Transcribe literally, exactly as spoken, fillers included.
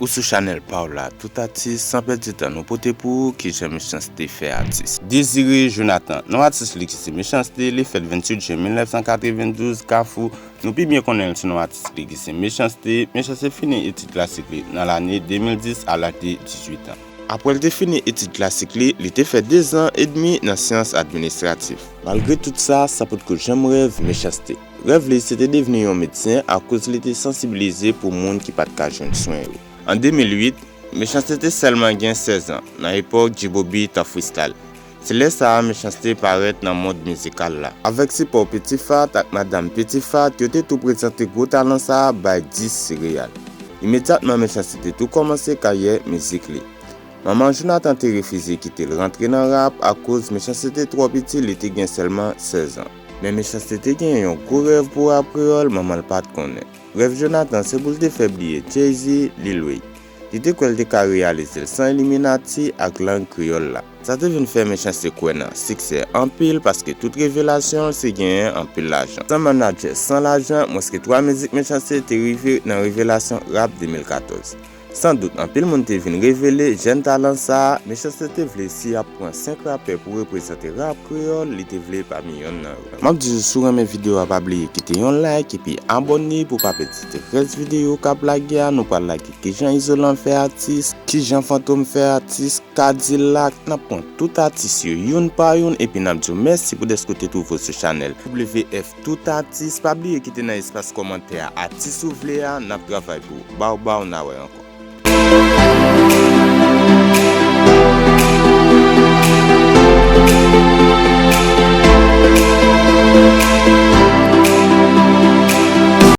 Ou sou chanèl pa w la, Tout Atis, san pèdi tan nou pote pou ou kijan Mechanste fè atis. Désiré Jonathan, non atis li ki se Mechanste, li fèt venntuit jen mil nèf san katrevendouz, Kafou, nou pi byen konnen l sou non atis li ki se Mechanste. Mechanste fini etid klasik li nan lane de mil dis a laj de dizuit an. Apre l te fini etid klasik li, li te fè dezan edmi nan syans administratif. Malgre tout sa, sa potko janm rèv Mechanste. Rèv li se te devni yon medsen akoz li te sansibilize pou moun ki pa t ka jwenn swen yo. An de mil uit, Mechanste te sèlman gen sèz an, nan epòk Djibobi t an freestyle. Se lè sa a Mechanste parèt nan mond mizikal la. Avèk sipò Petit Fat ak Madanm Petit Fat, yo te tou prezante gwo talan sa a bay dis Sereal. Imedyatman, Mechanste te tou kòmanse karyè mizik li. Manman Jonathan te refize kite l rantre nan rap akoz Mechanste te twò piti, li te gen sèlman sèz an. Men Mechanste te gen yon gwo rèv pou rap kreyòl, manman l pa t konnen. Rèv Jonathan se pou l te fè bliye Jay-Z, Lil Wayne. Li te kwè l te ka reyalize l san Illuminati ak lang kreyòl la. Sa te vin fè Mechanste kwè nan siksè anpil paske tout revelasyon l se genyen anpil lajan. San manadjè, san lajan, mwens ke twa mizik Mechanste te rive nan revelasyon rap de mil katòz. San dout, anpil moun te vin revele jèn talan sa a, Mechanste te vle si y ap pran senk rapè pou reprezante rap kreyòl, li te vle pami yonn nan yo. M ap di w, si w renmen videyo a, pa bliye kite yon like epi abòne pou w pa pèdi rès videyo k ap lage a. Nou pral lage kijan Izolan fè atis, kijan Fantom fè atis, Kadilak, n ap pran tout atis yo youn pa youn epi n ap di w mèsi pou dèske w te twouve w sou chanèl W F Tout Atis. Pa bliye kite nan espas kòmantè a atis ou vle a, n ap travay pou ou. Bawbaw, n a wè ankò.